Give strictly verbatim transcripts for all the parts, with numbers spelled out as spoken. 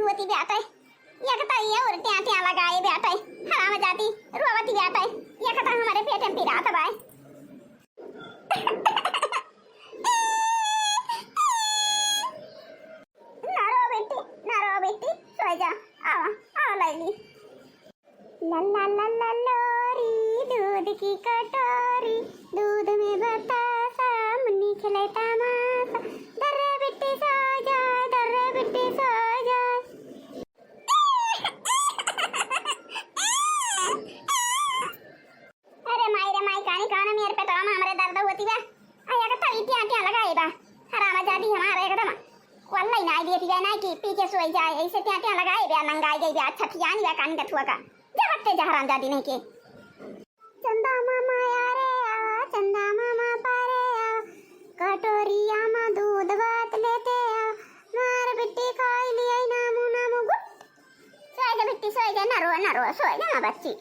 होती बाटे, एक तो ये और ट्यां ट्यां लगाए बाटे, हराम जाती रोवती बाटे, एक तो हमारे पेट में पिरात बाय। ना रो बेटी, ना रो बेटी, सो जा, आवा, आवा लैली। ला ला ला ला लोरी, दूध की कटोरी, दूध में बतासा, मुन्नी खेले तमाशा। दर्रे बिट्टी सो जाए, दर्रे बिट्टी सो जाए। अरे माई रे माई, कानी कान मेर पे तो हमरे दर्द होती बा। आ, एक तो ई ट्यां ट्यां लगाए बा। हराम जादी हमार एकदम। वल्लाई नाई देती बा, नाई कि पी के सोई जाए। ऐसे ट्यां ट्यां लगाए बा, नंगाई गई बा। अच्छा ठियानी बा कानी कथुआ का। जा हत्ते जा हराम जादी नहीं के। चंदा मामा यारे आ, चंदा मामा पारे आ। कटोरिया मा दूध भात लेते आ। मार बिट्टी खाई लिया नामू नामू गुट। सोए जा बिट्टी, सोए जा, ना रो, ना रो, सोए जा ना बच्ची।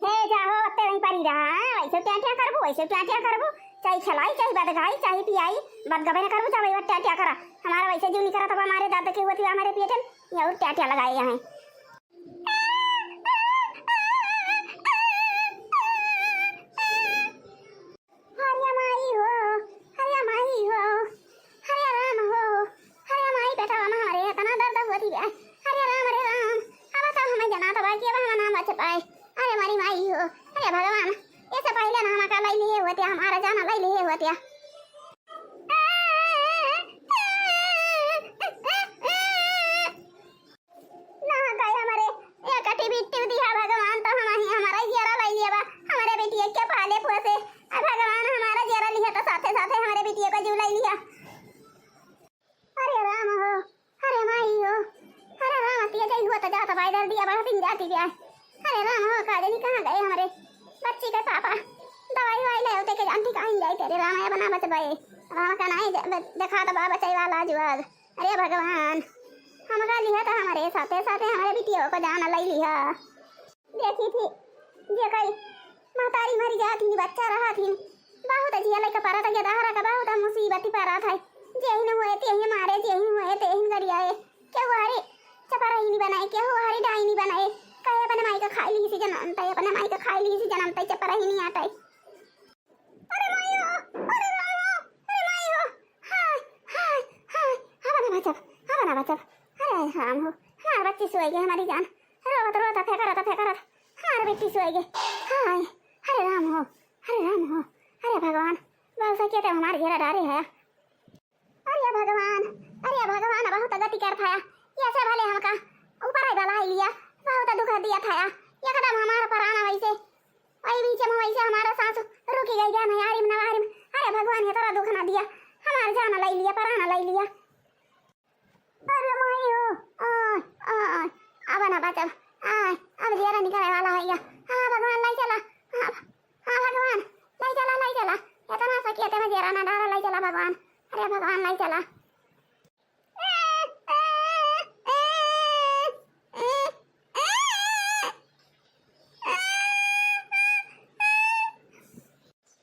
हे जाहो, ओत्ते वहीं परी रहा, हाँ? वैसे ट्यां ट्यां करबू, वैसे ट्यां ट्यां करबू, चाहे खिलाई, चाहे बदगाई, चाहे पियाई, बदगबे न करबू, जावे वो ट्यां ट्यां करा। हमारा वैसे जीव नहीं करत बा, हमारे दर्द के होती बा, हमारे पेटन, ये और ट्यां ट्यां लगाए यहाँ। हरे माई हो, हरे माई हो, हरे राम हो, हरे माई बेटा हमारे इतना दर्द होती है। हरे राम, हरे राम, अब तो हमें जना तो बाकी अब हम ना बच पाए। अरे मारी माई हो, अरे भगवान, ये से पहले ना हम का लाई लिए होते, हमारा जाना लाई लिए होते। ना गए हमारे, ये कटी बिट्टी दिया भगवान, तो हम ही हमारा जियरा लाई लिया बा, हमारे बेटिया के पाले पोसे। आ भगवान हमारा जियरा लिया तो साथे साथे हमारे बेटिया का जीव लाई लिया। अरे राम हो, अरे माई हो, अरे राम, तिया जाई हुआ तो जाता भाई दर्द दिया बड़ा दिन जाती गया। अरे राम हो, का जानी कहाँ गए हमारे बच्ची के पापा, दवाई वाई ले होते के जानती कहीं जाए तेरे राम, ये बना बच भाई, राम का नहीं ज-, ब-, देखा तो बा बचाई वाला जुआग। अरे भगवान, हमका लिहा तो हमारे साथे साथे हमारे बिटियों को जान लई लिहा। देखी थी, जे कई महतारी मरी जात ही, बच्चा रहा थी, बहुत जिया लइका परत, ये दहरा का बहुत मुसीबत परत है। जेहिन हुए तेहिन मारे, जेहिन हुए तेहिन गरियाए। केहू हरी चपरहिनी बनाए, केहू हरी डाइनी बनाए। कहे अपने माई का खाई ली सी जनम तई, अपने माई का खाई ली सी जनम तई, चपरहिनी आटई। अरे माई हो, अरे राम हो, अरे माई हो, हाय, हाय, हाय, हवा ना बचब, हवा ना बचब। अरे राम हो, हमार बच्ची सोई गई, हमारी जान। रोवत, रोवत, फेंकरत, फेंकरत, हमार बेटी सोई गई। हाय, अरे राम हो, अरे राम हो, अरे भगवान, बहुत सकिया ते हमार घेरा डारे है। अरे भगवान, अरे भगवान, बहुत गति कर थाया। ये से भले हमका ऊपर आई बलाई लिया, बहुत दुख दिया थाया। एकदम हमारा परान वैसे, वही बीच में वैसे हमारा सांस रुकी गई, जान यारिम नवारिम। अरे भगवान, ये तोरा दुख ना दिया, हमार जान लाई लिया, परान लाई लिया। अरे माई हो, आ, आ, आ, अब ना बचब, आ, अब जेरा निकले वाला है या। हाँ भगवान, लाई चला, हाँ, हाँ भगवान, लाई चला, लाई चला, इतना सकिया ते में जेरा ना डारा, लाई चला भगवान। अरे भगवान, लाई चला।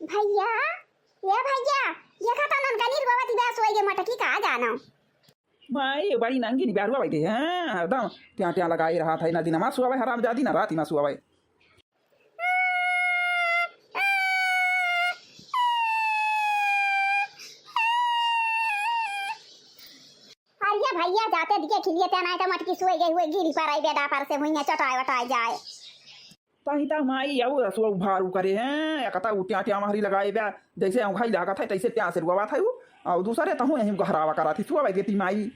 भैया, ये भैया, ये खता ननकनी रोवत बा, सोई गे मटकी का जानो। माई, बड़ी नंगी निबारुआ बैठे हैं, हरदम ट्यां ट्यां लगाए रहा था, ना दिन मा सुआवे हराम जादी, ना रात मा सुआवे। अरे भैया, जाते दिए खिलिए ते, नाहीं तो मटकी सोई गई हुए, गिरी पर आई बेदा पर से भुइयां चटाए वटाए जाए। ताही ता माई अउ रसुआ उभारू करे हैं, एक ता उ ट्यां ट्यां महरी लगाए बा, जैसे औंघाई लागत है, तैसे ट्यां से रुआवत है उ, अउ दूसरे तहूँ यहीं गहरावा करत है, सुआ बेटी माई।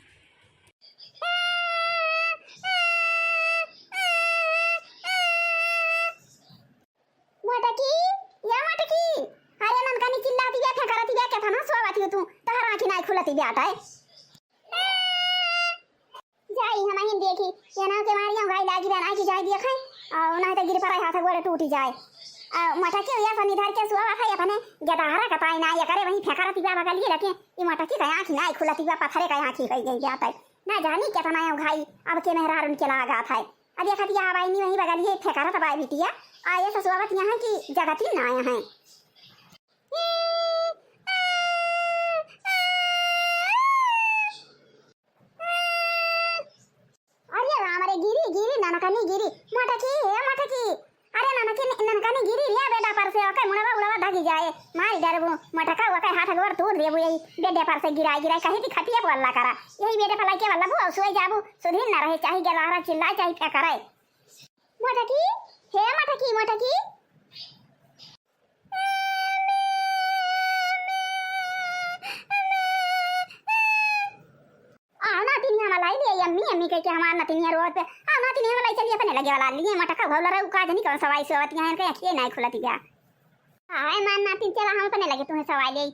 मटकी, या मटकी, अरे ननकनी चिल्लाती बा, फेंकरती बा, केतना सोवत हो तू, तोहर आँखी नाई खुलती बाटे। जाई, हम आइन देखी, ये ना के मारी औंघाई लागी बा, ना कि जाई देखे, अउ ना तो गिर पड़े, हाथ गोड़े टूटी जाए। अउ मटकी या सनी धर के सोवत है अपने, गेदहरा कताई ना, ये करे वहीं फेंकरती बा बगलिए, लेकिन ये मटकी का आँखी नाई खुलती बा, पत्थरे का आँखी होई गई बाटे। ना जानी केतना औंघाई, अब के मेहरारुन के लागत है। अब ये खतिया हवाई नहीं वहीं बगलिए फेंकरत बा बिटिया, आ ये ससुआवत यहाँ की जगती ना आया है। मारी डरबू, मटका हुआ के हाथ गोड़ तोड़ देबू, यही बेडे पर से गिराई गिराई कही थी खटिया पर अल्लाह करा, यही बेडे पर लाइके वाला बू, सोई जाबू, सुधीर ना रहे, चाहे गलारा चिल्लाए, चाहे फेंकरे। मटकी, हे मटकी, मटकी। आ नातिनिया वाला ही ले, अम्मी, अम्मी कह के हमार नातिनिया रोड पे, आ नातिनिया वाला ही चलिए अपने लगे वाला लिए, मटका भौला रहे, का जनी कौन सवाई सोवतिया है, इनके अखिए नहीं खुलतिया। हाय मान नातिन, चला हम अपने लगे तुम्हें सवाई ले।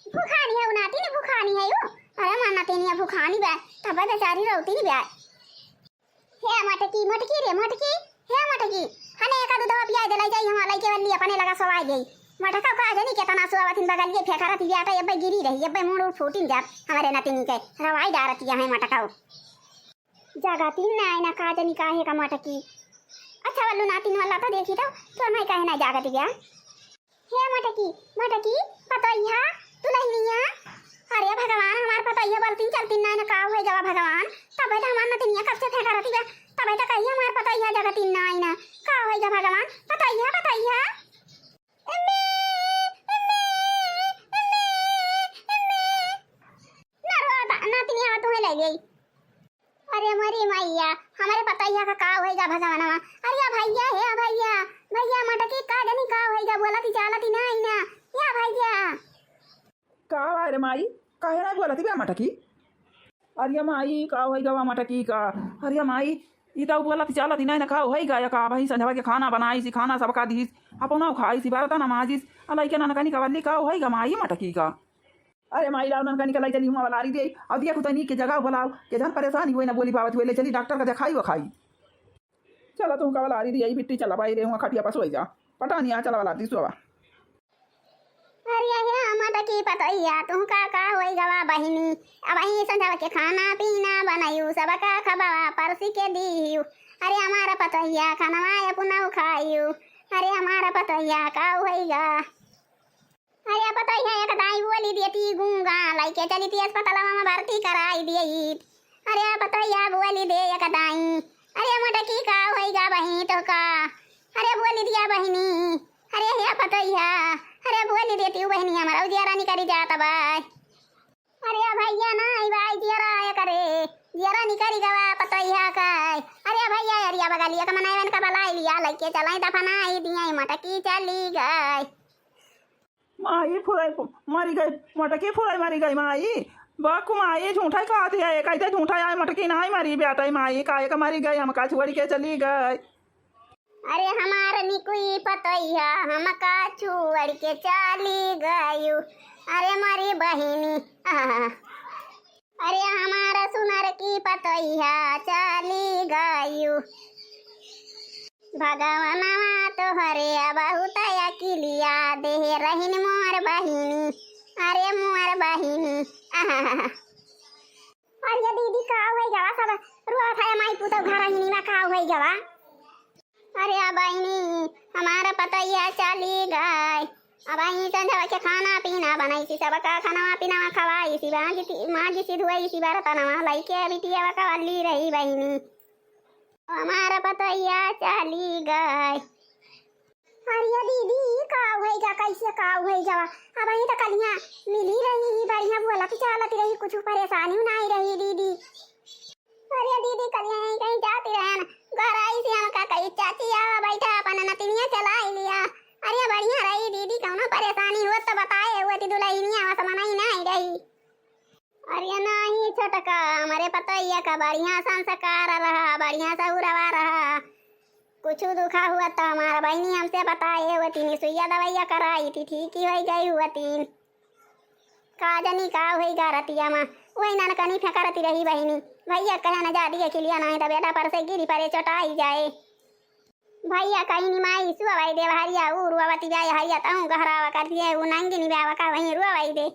भुखानी है उ नातिन, भुखानी है उ। अरे मान नातिनिया भुखानी बा, तब बेचारी रोती नहीं बा। हे मटकी, मटकी रे मटकी, हे मटकी, हने एका दूधवा पियाई दे, लाई जाई, हम लइके वाली अपने लगा सवाई जाई। मटका का जनी केतना सुआवतिन बगलिए फेंकरत बिया, अबे गिरी रही, अबे मुड़ उड़ फूटिन जात हमरे नतिनी के, रवाई डारत यहाँ मटका। जगतिन ना आईना का जनी काहे का मटकी। अच्छा वल्लू नातिन वाला तो देखी तो, तोर माई काहे ना जागत गया। हे मटकी, मटकी, पतोहिया, दुलहिनिया। अरे भगवान, हमार पतोहिया बलतिन चलतिन ना, ना का होई गवा भगवान। तबे तो हमार नतिनिया कब से फेंका रहती बा, तबे तो कहिए हमार पतोहिया जगतिन ना आई ना। का होई गा भगवान, पतोहिया, पतोहिया। अम्मी, अम्मी, अम्मी, अम्मी। ना रो, ता-, नातिनिया तुम्हें ले गई। अरे मोरी मैया, हमरे पतोहिया का का होई गा भगवानवा। अरे या भैया, हे भैया, भैया मटकी का जनी का होई गा, बोलती चालती ना आई ना। या भैया। का बा रे माई, काहे ना बोलती बे मटकी? अरे माई, का होई गवा मटकी का? अरे माई, ई तो बोलती चालती ना आई ना, का होई गा या का? भाई संझवा के खाना बनाई सी, खाना सबका दी, अपना खाई सी, बरतन माजी, आ लइके ननकनी कवली, का होई गा माई मटकी का? अरे माई, लाओ ननकनी के लाई चली हुआ वलारी दे, और दिया कुतनी के जगह बुलाओ, के जन परेशानी हुए ना बोली पावत हुए, ले चली डॉक्टर का देखाई वखाई। चला तू का वलारी दे, आई बिट्टी चला बाई रे, हुआ खटिया पर सोई जा, पटानिया चला वलारी सोवा। अरे हे मटकी पतोहिया, तू का का होई गवा बहिनी, अब आई संझवा के खाना पीना बनायू, सबका खबावा परसी के दीयू। अरे हमारा पतोहिया खानवा अपना खायू, अरे हमारा पतोहिया का होई गा। अरे पतोहिया एक दाई बोली देती गूंगा, लइके चली थी अस्पतालवा में भर्ती कराई दिए। अरे पतोहिया बोली दे एक दाई, अरे मटकी का होई गा बहिनी तो का? अरे बोली दिया बहिनी, अरे हे पतोहिया, अरे बोली देती हूँ बहिनी, हमारा जियरा निकरी जात बा। अरे भैया ना आई बाई जियरा आया करे, जियरा निकरी गवा पतोहिया का। अरे भैया अरिया बगलिया का मनावन का बलाई लिया, लइके चलाई दफनाई दिया, मटकी चली गई। माई फुराई मरी गई, मटकी फुराई मरी गई माई। बाकू माई झूठा ही कहत है, कैसे झूठा आए मटकी नाई मरी बेटा माई, काहे का मरी गई, हम का छोड़ के चली गई। अरे हमार निकुई पतोहिया, हम का छोड़ के चली गयू। अरे मरी बहिनी, आहा। अरे हमार सुनर की पतोहिया चली गयू। भगवानवा तोहरे बहुत अकिलिया देहे रहिन मोर बहिनी, अरे मोर बहिनी। आहा। अरे दीदी का होई गवा, सब रोत है माई पुतौ घर ही में का होई गवा। अरे आ बहिनी, हमार पतोहिया चली गई। अब आई संझवा के खाना पीना बनाई सी, सबका खाना पीना खवाई सी, माजी सी, माजी सी धुआई सी बर्तनवा, लइके बिटिया कवली रही बहिनी। हमार पतोहिया चली गई। अरे दीदी, ई का होई गा, कैसे का होई गा? अब यहीं तो कलिया मिली रही ही, बढ़िया बोलत चालत रही, कुछ परेशानी नहीं रही दीदी। अरे दीदी, कलिया यहीं कहीं जाती रहन, घर आई से हमका कही, "चाची आवा बैठा, अपन नतिनिया चलाई लिया।" अरे बढ़िया रही दीदी, कौनो परेशानी हो तो बताए हुए थी दुल्हनिया, बस मनाई नहीं रही। अरे नाही छोटका, हमरे पतोहिया का बढ़िया संस्कार रहा, बढ़िया सहुरवा रहा। कुछ दुखा हुआ तो हमारा बहिनी हमसे बताए, वो तीनी सुइया दवाइया कराई थी, ठीक ही होई गई हुआ तीन। का जनी का होई गा रतिया मा, वही ननकनी फेंकरती रही बहिनी। भैया कहे न जा दिए खिलिया, नहीं तो बेटा पर से गिरी परे चोटाई जाए। भैया कहीं निमाई सुअवाई दे हरिया, ऊ रुआवती जाए हरिया, तहूँ गहरावा कर दिए, ऊ नंगी निबावा का वहीं रुआवाई दे।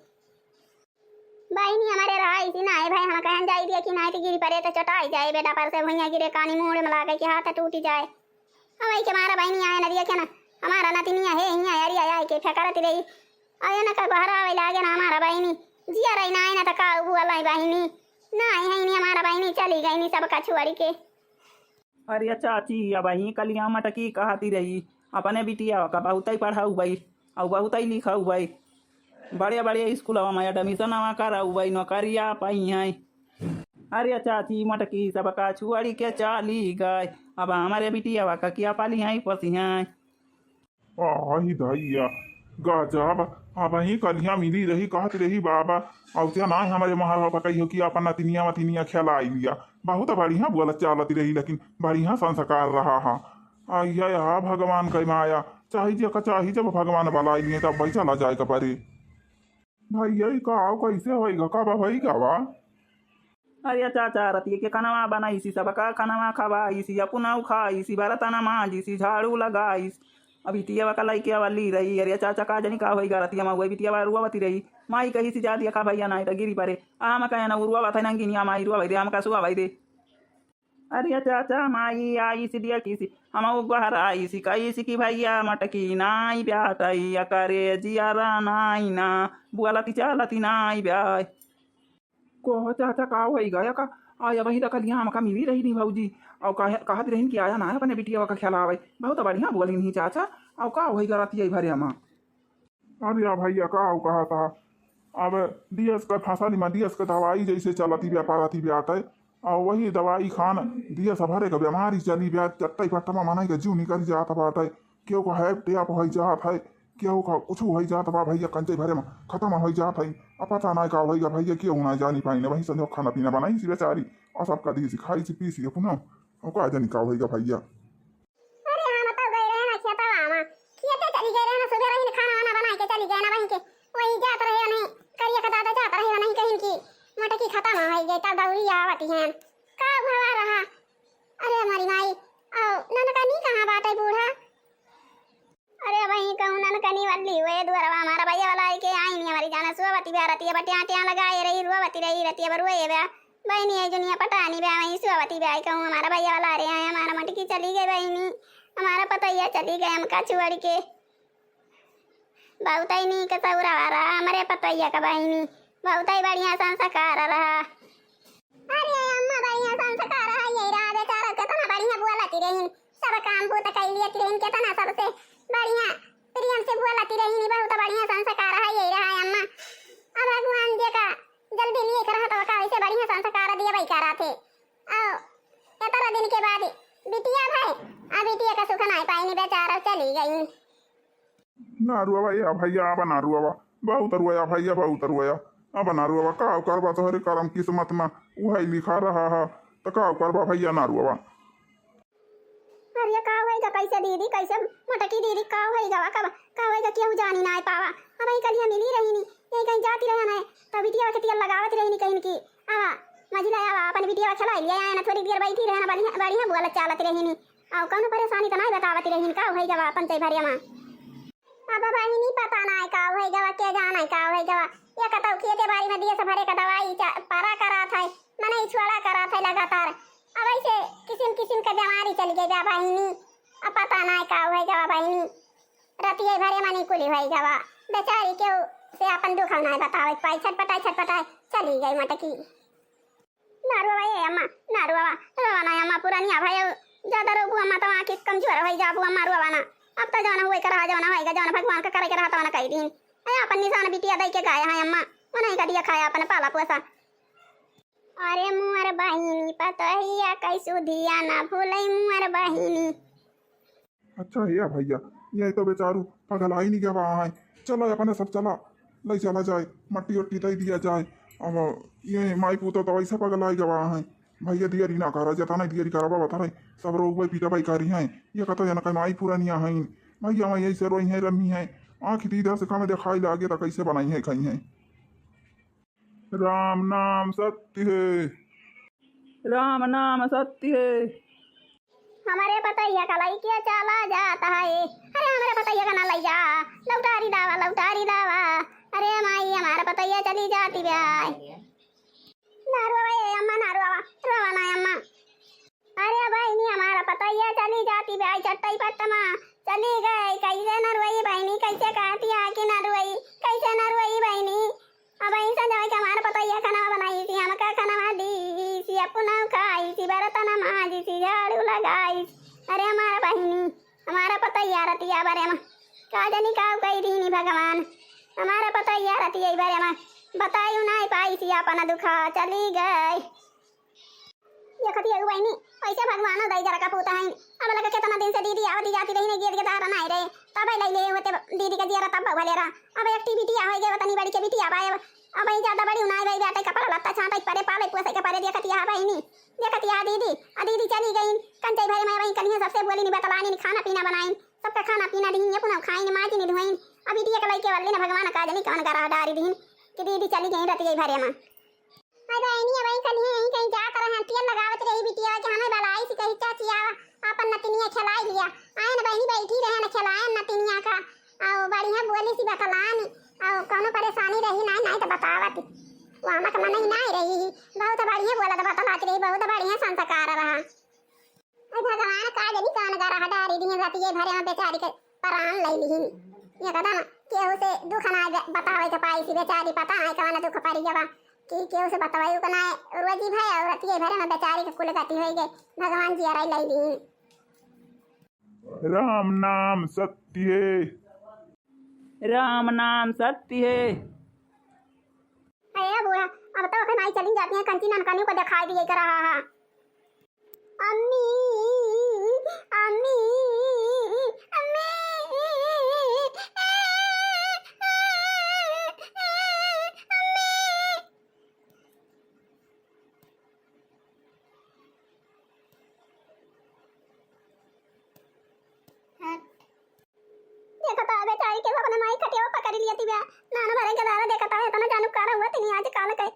बहिनी हमरे रहा इसी ना है भाई, हम कहन जाई दिए कि नहीं तो गिरी परे तो चोटाई जाए, बेटा पर से भुइया गिरे कानी मुड़े में लागे कि हाथ टूटी जाए। हम आई के मारा बहिनी आए न दिए के ना, हमारा नतिनिया है हिया यारी आए के फेंकरती रही। आए न का बहरावे लागे ना हमारा बहिनी, जिया रही ना आए ना तो का हुआ लाई बहिनी, ना आई है नहीं हमारा बहिनी चली गई नहीं सबका छोड़ी के। अरे चाची, अबहीं कलिया मटकी कहती रही, अपने बिटिया का बहुतै पढ़उबइ, अउ बहुतै लिखउबइ, बड़े बड़े स्कूलवा में admission वा करउबइ, नौकरिया पइहैं। अरे चाची, मटकी सबका छोड़ी के चली गइ, अब हमरे बिटिया का किया पालिहैं पोसिहैं। आही दैया, गजब। अबहीं कलिया मिली रही, कहत रही, "बाबा, अउते नाहीं हमरे महरवा पर कहियो कि अपन नतिनिया मतिनिया खेलाई लिया।" बहुत बढ़िया बोलत चालत रही, लेकिन बढ़िया संस्कार रहा हा। अइया, या भगवान कै माया, चाही जे का चाही, जब भगवान बलाई लिए, तब भाई चला जाए का परे। भइया, ई का, कैसे होइगा, कब होइगा वा? अरे चाचा, रतिया के खनवा बनाइसी, सबका खनवा खवाइसी, अपनउ खाइसी, बरतन मांजिसी, झाड़ू लगाइस। अभी बिटिया का लइके वाली रही। अरे चाचा, का जानी का होइगा रतिया मा, वही बिटिया रोवती रही। माई कहिसी, "जा दिया खा भइया, नाहीं त गिरी परे।" आ हम कहे ना, "उ रोवत है नंगिनिया माई, रोवै दे, हमका सुआवै दे।" अरे चाचा, माई आइसी दिया किसी, हमउ गोहराइसी, कहिसी कि भइया मटकी नाहीं ब्याटइ, अकरे जियरा नाहीं ना, बोलती चालती नाहीं ब्याय। कहो चाचा, का होइगा या का? आया वही त कलिया हमका मिली रही नी भौजी, अउ कह-, कहत रहिन कि आया ना अपने बिटिया का खेलावइ। बहुत बढ़िया बोलिन ही चाचा, अउ का होइगा रतिया भरे मा? अरे या भइया, का हो कहा था, अब दियस का फसल मा दियस का दवाई जैसे चलती व्यापारती ब्याटइ, अउ वही दवाई खान दियस भरे का बीमारी चली ब्या, चट्टई पट्टा मा मनई का जीव निकल जात बाटइ। केहू का है टेप होइ जात है, केहू का कुछ होइ जात बा भइया, कंचई भरे मा खतम होइ जात है। अब पता नाहीं का होइगा भइया, केहू नाहीं जानी पाइन। वही संजो खाना पीना बनाइसी बेचारी, अउ सबका दियसी खाइसी पीसी अपना, अउ का जानी का होइगा भइया। अरे हम तो गए रहे ना खेतवा मा, खेते चली गए रहे ना, सुबह रही ना खाना वाना बनाइ के चली गए ना वहीं के, वही जात रहे नहीं, करिया का दादा जात रहे नहीं कहिन कि मटकी खतम होइ गइ, तब दौड़ी आवती हैं। का भवा रहा? अरे हमारी माई, अउ ननकनी कहाँ बाटइ बूढ़ा? अरे वही कहूँ ननकनी वाली हुए दुअरवा हमारा भइया वाला आइके आइन ही हमारी जाना, सुआवती ब्यारती है, बटिया टिया लगाए रही, रुआवती रही, रतिया भर रोए ब्या। बहिनी है जुनिया पटानी ब्या, वही सुआवती ब्या, कहूँ हमारा भइया वाला रे आए, हमारा मटकी चली गइ बहिनी, हमारा पतोहिया चली गइ हमका छोड़ के। बहुतै नीक सौरा रहा हमरे पतोहिया का बहिनी, बहुतै बढ़िया संस्कार रहा। अरे अम्मा, बढ़िया संस्कार है ये रहा बेचारा, कितना बढ़िया बोलती रही, सब काम बूत कइ लियत रही, कितना सबसे बढ़िया प्रेम से बोलती रही, बहुत बढ़िया संस्कार है ये रहा अम्मा। अब भगवान जी का जल्दी लिख रहा तो का ऐसे बढ़िया संस्कार दिए भाई करा थे। आओ, इतना दिन के बाद बिटिया भाई, आ बिटिया का सुख नाहीं पाइनी, बेचारा चली गई। ना रुआवा या भइया, अब ना रुआवा, बहुत रुआया भइया, बहुत रुआया, अब ना रुआवा, का करबा, तोहरे करम किस्मत मा उहइ लिखा रहा हा, त का करबा भइया, ना रुआवा। अरे का होइगा, कैसे दीदी, कैसे मोटकी दीदी, का होइगा, का, का होइगा, केहू जानी नाहीं पावा। अबहीं कलिया मिली रही नी, यही कहीं जाती रहे ना, तब बिटिया के तेल लगावत रही नी कहीं की, आवा, मझिला आवा, अपन बिटिया खेलाई लिया, आया ना, थोड़ी देर बैठी रहे ना, बढ़िया, बढ़िया बोलत चालत रही नी। अउ कौनो परेशानी त नाहीं बतावत रहिन, का होइगा अपन चै भरे मा। अब बहिनी पता नाहीं का होइगा, के जाने का होइगा। ये कतौ खेते बारी मा दियस भरे का दवाई चा-, परा करात है, मनई छोड़ा करात है लगातार। अब ऐसे किसिम किसिम का बीमारी चली गइ बा बहिनी। अब पता नाहीं का होइगा बहिनी। रतिये भरे मा निकुली होइगा बा। बेचारी केहू से अपन दुख नाहीं बतावत पाई, छटपटाई छटपटाई चली गइ मटकी। ना रोवा ए अम्मा, ना रोवा, रोवा ना अम्मा, पुरानिया भयउ, ज्यादा रोबू अम्मा त आँखी कमजोर होइ जाबू अम्मा, रोवा ना। अब त जौन हुए करहा, जौन होइगा, जौन भगवान का करे के रहा तौन कइ दीन। ए अपन निसान बिटिया दइ के गाया है अम्मा, मनई का दिया खाया अपन पाला पोसा। अरे मुअर बहिनी पतोहिया कइ सुधिया ना भूलइ मुअर बहिनी। अच्छा हे या भइया, ये तो बेचारू पगलाइ नी गवा है। चला अपने सब चला, लइ चला जाए, मट्टी उट्टी दइ दिया जाए। अब ये माई पूतो तो वैसे पगलाइ गवा है। भइया दियरी ना करा, जतना दियरी करा बाबा तारे, सब रोगबइ पीटबइ करी हैं। ये कतो जनक माई पुरनिया हैं। भइया मैं यही से रोई हैं, रमी हैं। आँखी दीदा से कम देखाई लागे त कैसे बनाई हैं, खाई हैं। राम नाम सत्य है। राम नाम सत्य है। हमरे पतैया का लइके चला जात है। अरे हमरे पतैया का ना लइ जा। लौटारी दावा, लौटारी दावा। अरे माई, हमार पतैया चली जाती बे। ना रोवा ए अम्मा, ना रोवा। रोवा ना अम्मा। अरे बहिनी, हमार पतैया चली जाती बे, चट्टई पट्ट मा चली गई। कैसे न रोई बहिनी, कैसे कहती है कि न रोई, कैसे न रोई बहिनी। अब ऐसा जाए कि हमार पतैया खाना बनाई थी, हमका खाना दी। अपना खाइसी, बर्तन माजिसी, झाड़ू लगाइसी। अरे हमार बहिनी, हमार पतोहिया रतिया भरे मा का जनी काउ कइ दीनी भगवान। हमार पतोहिया रतिया भरे मा बताइउ नाहीं पाइसी अपन दुखा, चली गइ। देखत हियउ बहिनी, अइसे भगवानो दई जरा कपूत हइन। अब लगा केतना दिन से दीदी आवत जाती रही, गीत गदारा नाहीं रहे, तब लइले होते दीदी का जियरा तब भले रहा। अब एक ठी बिटिया होइ गए, वतनी बड़ी के बिटिया पाए। अब ई ज्यादा बड़ी उनाई भई बाटे, कपड़ा लत्ता छांटइ के परे, पालइ पोसइ के परे। देखत हिया बहिनी, देखत हिया दीदी, आ दीदी चली गइन, कंचई भरे मा वही कलिया सबसे बोलिन, बतलानिन, खाना पीना बनाइन, सबका खाना पीना दीन, अपना खाइन, माजिन, धोइन। अब बिटिया के लइके वल्ले न भगवान का जनी कवन गरह डारि दीन कि दीदी चली गइन रतिया भरे मा। अरे बहिनी, अबहीं कलिहे यहीं कहीं जात रहे, तेल लगावत रही बिटिया के, हमें बलाइसी कही, "चाची आवा, आपन नतिनिया खेलाई लिया।" आयन बहिनी बैठी रहे न, खेलायन नतिनिया का, अउ बढ़िया बोलिसी बतलानी, अउ कउनो परेशानी रही नाहीं, नाहीं त बतावत। वो हमक मनई नाहीं रही ही, बहुत बढ़िया बोलत बतलात रही, बहुत बढ़िया संस्कार रहा। अरे भगवान का जनी कवन गरह डारि दिहिन, रतिये भरे मा बेचारी के प्राण लइ लिहिन। एकदम केहू से दुख ना ब-, बतावइ के पाइसी बेचारी, पता नाहीं कवन दुख परि गवा कि केहू से बतवइ के नाहीं। रोजी भय अउ रतिये भरे मा बेचारी के कुल गति होइ गइ, भगवान जियरा लइ लिहिन। राम नाम सत्य है। राम नाम सत्य है। अरे बूढ़ा, अब तो ओकर माई चली जाती है, कंची ननकनियों को देखाई दिए के रहा है। अम्मी, अम्मी, अम्मी, अम्मी। देखत ह बेचारी के अपने माई खटियावा पकरि लियत बिया। नान भरे के दारा देखत ह, एतना जानू का रहुआ तनी आज काल के।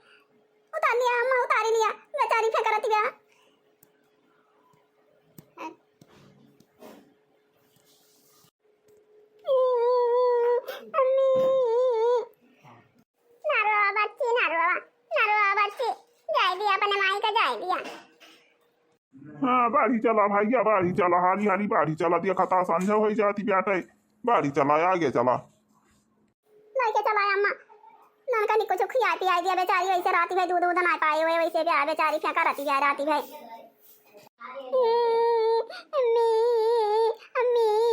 उतार लिया अम्मा, उतारी लिया, बेचारी फेंकरत बिया। अम्मी, ना रोवा बच्ची, ना रोवा, ना रोवा बच्ची, जाइ दिया अपने माई का, जाइ दिया। हाँ, बाढ़ी चला भइया, बाढ़ी चला, हाली हाली बाढ़ी चला, देखत ह संझा होइ जाती बाटे, बाढ़ी चला, आगे चला। लइके चला अम्मा, ननकनी कुछ खियाइ पियाइ दिया बेचारी, वइसे राती भइ दूध उध नाहीं पाए हुए, वइसे बे-, बेचारी फेंकरत बिया राती भइ। अम्मी, अम्मी।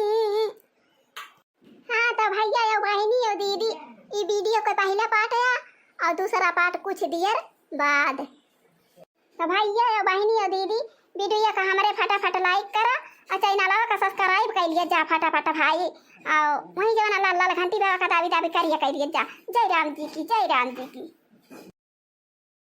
हाँ, तो भइया अउ बहिनी अउ दीदी, ई video के पहिला part है अउ दूसरा part कुछ दियर बाद। तो भइया अउ बहिनी अउ दीदी, video का हमरे फटाफट like करा अउ channel का subscribe कइ लिया जा फटाफट भाई, अउ वहीं जवन लाल लाल घंटी बा का दाबी दाबी करिया कइ लिया जा। जय राम जी की, जय राम जी की।